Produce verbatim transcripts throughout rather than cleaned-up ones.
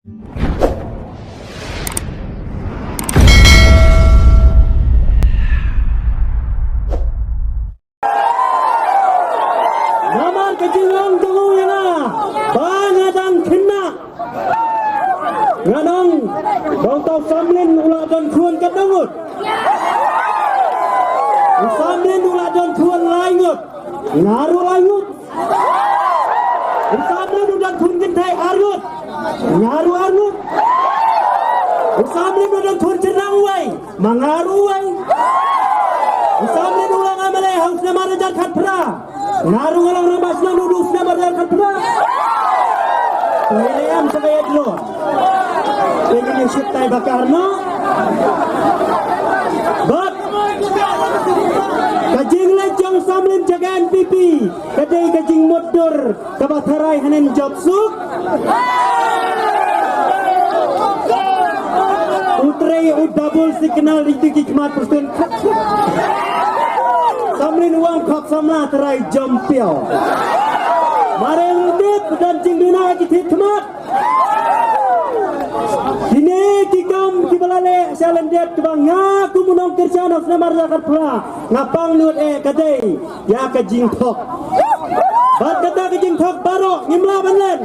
Namar ka jinglong jong u ïa nga ba nga dang khynnah. Nga ong ba uta u Samlin u la don khun katno ngut? U Samlin u la don khun lai ngut. Nga ruh lai ngut. U Samlin u don khun kynthei ar ngut. Nga ruh ar ngut. U Samlin u don khun shynrang uwei. Ma nga ruh uwei. U Samlin u la nga malei ha u snem ar hajar khatphra. Nga ruh nga long rangbah shnong naduh u snem ar hajar khatphra. Te ïa em sa ka ïa dro. Te ngi ïa shit tai bakar noh. Bad ka jingleit jong u Samlin sha ka N P P ka dei ka jingmutdur kaba tharai hanen jop suk. U trei u double signal ri tiki khmat Prestone. Samlin u ong khop samla tharai jom piaw. Mareng dip dan jingduna ki thit khmat. Kine ki kam kiba la leh sha lyndet kiba nga kum u nongkyrshan ha u snem ar hajar khatphra nga pang lut eh ka dei ïa ka jingthok. Bad kata ka jingthok baroh ngim lah ban len.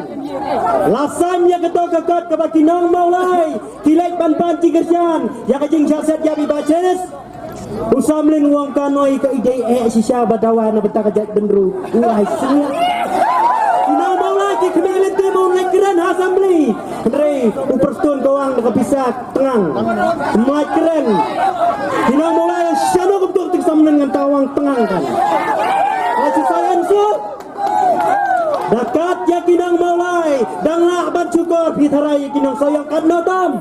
La saiñ ïa kato ka kot kaba ki nong Mawlai ki leit ban pan jingkyrshan ïa ka jingshah set ïa i Bah Cheris. U Samlin u ong ka noi ka i dei eh shisha ba dawa na bynta ka jaitbynriew. U ai sngewbha. Ki nong Mawlai ki khmih lynti ba un leit kren ha assembly. Hynrei u Prestone ka wang da ka pisa tngang. Mlai kren. Ki nong Mawlai shano kumto, tik Samlin ngan tawang tngang kan. Ai shisha answer. Da kat ïa ki nong Mawlai dang lah ban shukor, phi tharai ïa ki nong Sohiong katno tam.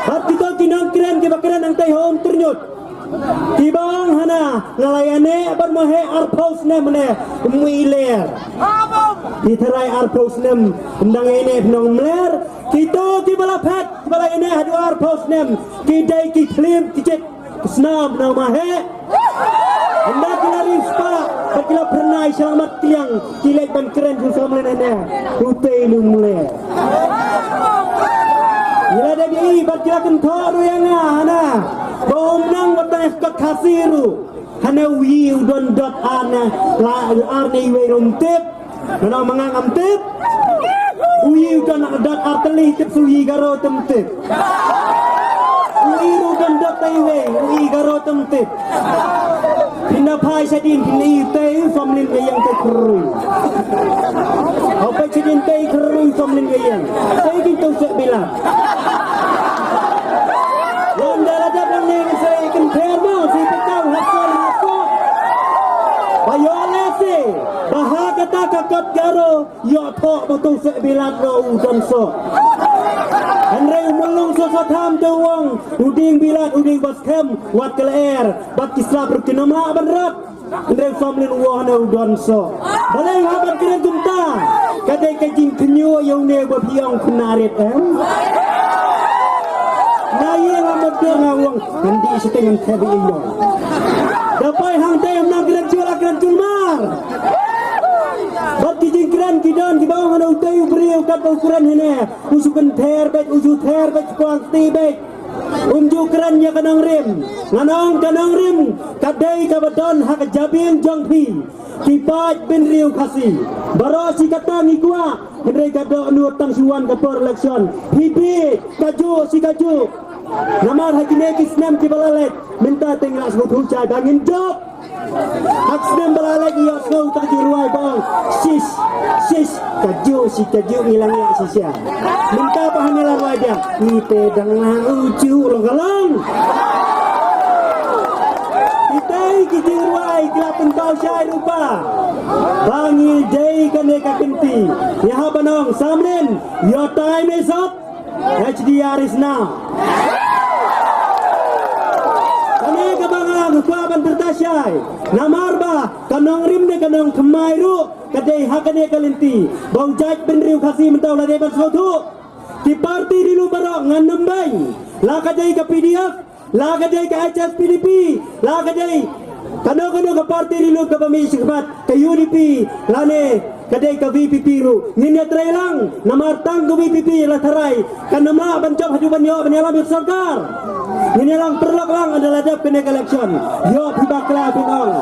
Bad kito ki nongkren kiba kren hangtei ha Umtyrñut kiba ong hana nga la ïaneh bad Maheh arphew snem ne, um i ler. Phi tharai arphew snem ym dang ïaneh, phi nong mler. Kito kiba la phet kiba la ïaneh haduh arphew snem ki dei ki khlim ki jit. Snam na Maheh. Ynda ki la ri spah bad ki la phyrnai sha mat kliang, ki leit ban kren sha u Samlin hynne. Utei lum le. Ngi la dep ïohi bad ki la kynthoh ruh ïa nga hana ba ym nang wat tang ka Khasi ruh. Hane u yi u don dot ar ne, la ar ne iwei ruh ym tip. Nano ma nga ngam tip. U yi u don dot ar tylli tip, sa u yi Garo te ym tip. U yi ruh u don dot tei wei, u yi Garo te ym tip. Phin da phai shadien phin ïohi tei u Samlin ka ïeng tei khrui. Hau peit shadien tei khrui u Samlin ka ïeng. Tei kin tu sek bilat. Lada la dep lang ne sa ïa kynther mo, sa ïa pyntaw ha sor ha sor. Ba ïoh lehse ba ha kata ka kot Garo ïoh thoh ba tu sek bilat ruh u don soh. Hynrei u Myllung Soso Tham te u ong u dieng bilat u dieng ba skhem wat ka lyer bad ki slap ruh kin ym lah ban rat. Hynrei u Samlin u ong hane u don soh. Balei hap ban kren kumta? Ka dei ka jingkhynñiuh ïa une ba phi ong khynnah rit em. Na ïing ha Mawlai nga ong ngan dih shiteng ngan thep ïa ïong. Da poi hangtei ym nang kren shuh la kren shuh mar. Bad ki jingkren ki don kiba ong hane utei u briew katba u kren hane u shu kynther beit, u shu ther beit, shu kwang kti beit. Um ju kren ïa ka nongrim. Ngan ong ka nongrim ka dei kaba don ha ka jabieng jong phi. Ki paid bynriew Khasi baroh shi katta ngi kwah, hynrei ka dohnud tang shu wan ka por election. Phi bieit kajuh shi kajuh. Namar ha kine ki snem kiba la leit mynta te ngi la sngewthuh shai ba ngin jop. Ha ka snem ba la leit ïohsngew tang ka jingrwai ba ong shish shish, kajuh shi kajuh ngi la ngiah shisha. Mynta ba hangne la rwai biang, ngi te dang la uju long ka long. Kitei ki jingrwai ki la pynpaw shai ruh ba ba ngi dei kane ka kynti. Ngi hap ban ong Samlin, your time is up. H D R is now. Kane kaba nga kwah ban pyrta shai namar ba ka nongrim ne ka nongthymmai ruh ka dei ha kane ka lynti ba u jaitbynriew Khasi mynta u la dei ban sngewthuh. Ki parti ri lum baroh ngan ym beiñ, la ka dei ka P D F, la ka dei ka H S P D P, la ka dei kano kano ka parti ri lum kaba mih shakhmat, ka U D P lane Ka dei ka VPP ruh ngin ïa trei lang, namar tang ka VPP la tharai kan ym lah ban jop haduh ban ïoh ban ïalam ïa ka sorkar. Ngin ïa lang pyrlok lang ynda la dep kane ka election. Ïoh phi bakla phin ong.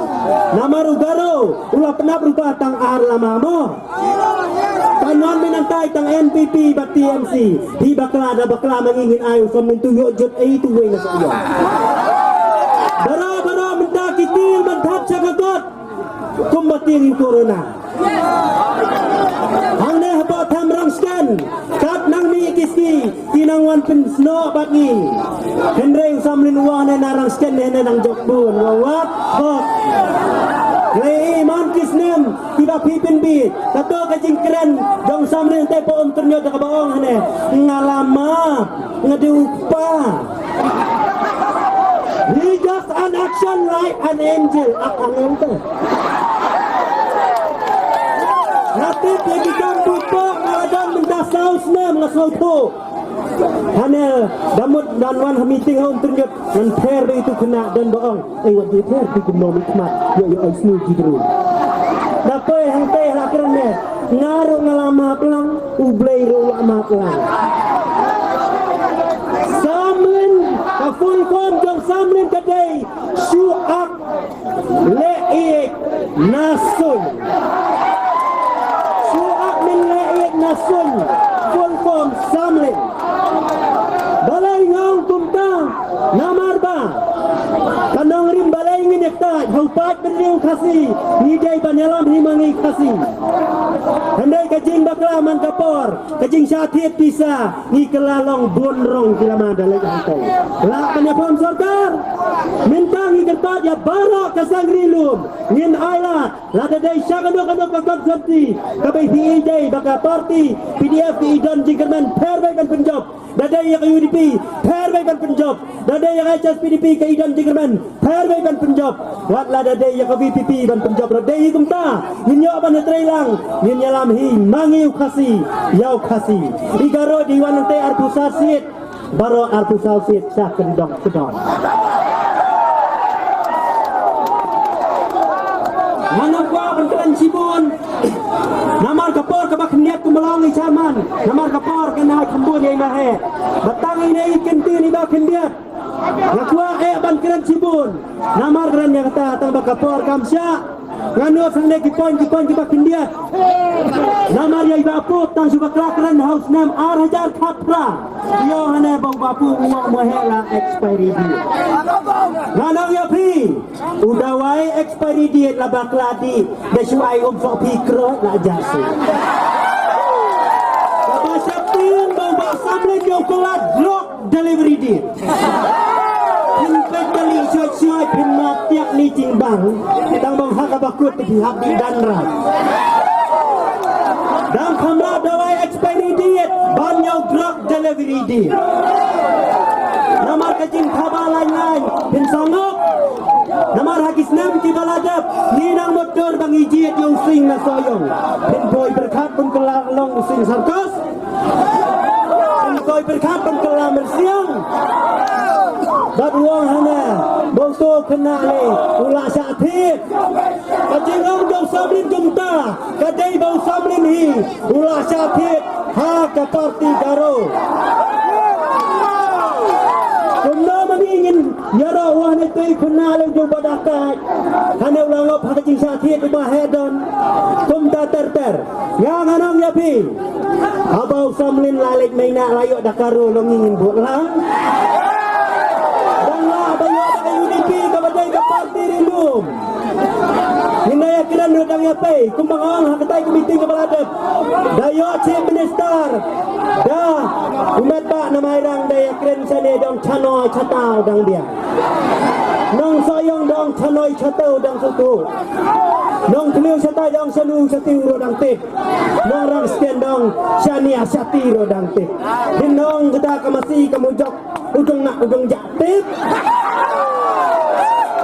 Namar u Garo u la pynap rupa tang ar lama mo. Kan wan mynta tang NPP bad TMC. Phi bakla da bakla ma ngi, ngin ai u Somlin tu ïoh jot ei tu wei na sa ïoh. Baroh baroh mynta ki tieng ban thap sha ka kot. Kumba tieng ïa u corona. Hangne hapoh Tham Rangsken, kat nang mih ki sngi ki nang wan pynsnoh bad ngi. Hynrei u Somlin u wan ne na Rangsken ne, ne nang jop bun wa wat hok. Lei man ki snem kiba phi pynbit. Kato ka jingkren jong u Somlin te po um tyrñot da kaba ong hangne, nga la map, nga dei u kpa. He just an action like an angel. Ak angel te. Nga tip ïa ki kam bupok nga la don mynta saw snem nga sngewthuh. Hane da mut ngan wan ha meeting ha um tyrñot ngan pher bad itu khynnah don ba ong. Ei wat di pher di kumno mi khmat ïa ïa ai snu ki dru. Da poi hangtei ha kren ne. Nga ruh nga la map lang, U Blei ruh la map lang. Samlin, ka full form jong Samlin ka dei Shuak Leh Ieit na Suin. Shuak Min Leh Ieit na Suin. Full form Samlin. Balei nga ong kumta? Namar ba ka nongrim balei ngin ïa ktah ha u paid bynriew Khasi, ngi dei ban ïalam hi ma ngi Khasi. Hynrei ka jingbakla man ka por, ka jingshah thied pisa, ngi kylla long bun rong ki lama da leit hangtei. Lah ban ïa form sorkar. Mynta ngi kyrpad ïa baroh ka seng ri lum, ngin ailad, lada dei sha kano kano ka constituency kaba phi ïeit ba ka party PDF ki don jingkyrmen pher beit ban pynjop. Da dei ïa ka UDP pher beit ban pynjop. Da dei ïa ka HSPDP ka i don jingkyrmen pher beit ban pynjop. Wat la da dei ïa ka VPP ban pynjop ruh dei hi kumta. Ngin ïoh ban ïatrei lang, ngin ïalam hi ma ngi u Khasi ïa u Khasi. I Garo dei wan nangta arphew saw seat. Baroh arphew saw seat sha kyndong kyndong. Nga kwah ban kren shibun. Namar ka por kaba khyndiat kumba long i chairman. Namar ka por ka nai khambun ïa i Mahe. Ba tang ine i kyntien iba khyndiat. Nga kwah eh ban kren shibun. Namar kren ïa kata tang ba ka por kam shah. Nga nud hangne ki point ki point kiba khyndiat. Namar ïa iba pu tang shu bakla kren ha u snem ar hajar khatphra. Ïoh hangne ba u Bapu u ong Mahe la expiry date. Nga ong ïa phi. U dawai expiry date la bakla dih, da shu ai um soh phi kroit la ja shu. Kaba sheptieng ba u Bah Samlin ïa u kylla drug delivery date. Phin peit kali shoi shoi phin map tiak ni jingbang. Tang bang ha kaba kut phi hap di dan rai. Dang kham lah dawai expiry date ban ïa u drug delivery date. Namar ka jingthaba lain lain phin sangop. Namar ha ki snem kiba la dep ngi nang mutdur ba ngi jied ïa u sing na Sohiong. Phin poi pyrkhat pynkylla long u sing circus. Phin poi pyrkhat pynkylla myrsiang. Bad u ong hana ba uto u khynnah lei u la shah thied. Ka jingong jong u Samlin kumta ka dei ba u Samlin hi u la shah thied ha ka party Garo. Kumno ma ngi ngin ïaroh wah ne tei khynnah lei jong ba da kai. Hane u la ngop ha ka jingshah thied uba heh don. Kumta ter ter. Nga ngan ong ïa phi. Haba u Samlin la leit mei na la ïoh da ka Garo long ngi ngin bud lang. Dang lah ba ïoh da ka UDP kaba dei ka party ri lum. Ngin da ïa kren ruh dang ïa pei kumba nga ong ha katai ka meeting kaba la dep. Da ïoh chief minister da u met ba na Mairang da ïa kren shane dong chanoi chatau dang biang. Nong Sohiong dong chanoi chatau dang sutu. Nong Tliu shatai dong shanu shatiu ruh dang tip. Nong Rangsken dong shania shati ruh dang tip. Din nong kata ka masi ka mujok. Ujung nak ujung jak tip.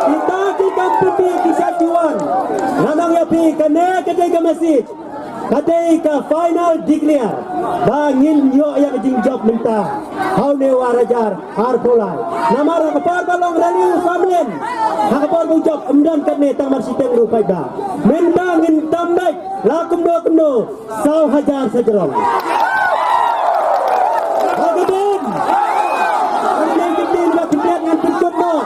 Kita ki kam piti ki sa juan. Ngan ong ïa phi kane ka dei ka message. Ka dei ka final declare ba ngin ïoh ïa ka jingjop mynta ha une u ar hajar arphew lai. Namar ha ka por ba long rally u samlin, ha ka por ba u jop ym don katne tang mar shiteng ruh paidbah. Mynta ngin tam beit la kumno kumno saw hajar sa jrong. Ha ka dei. Ngan khyndiat ngan pynkut noh.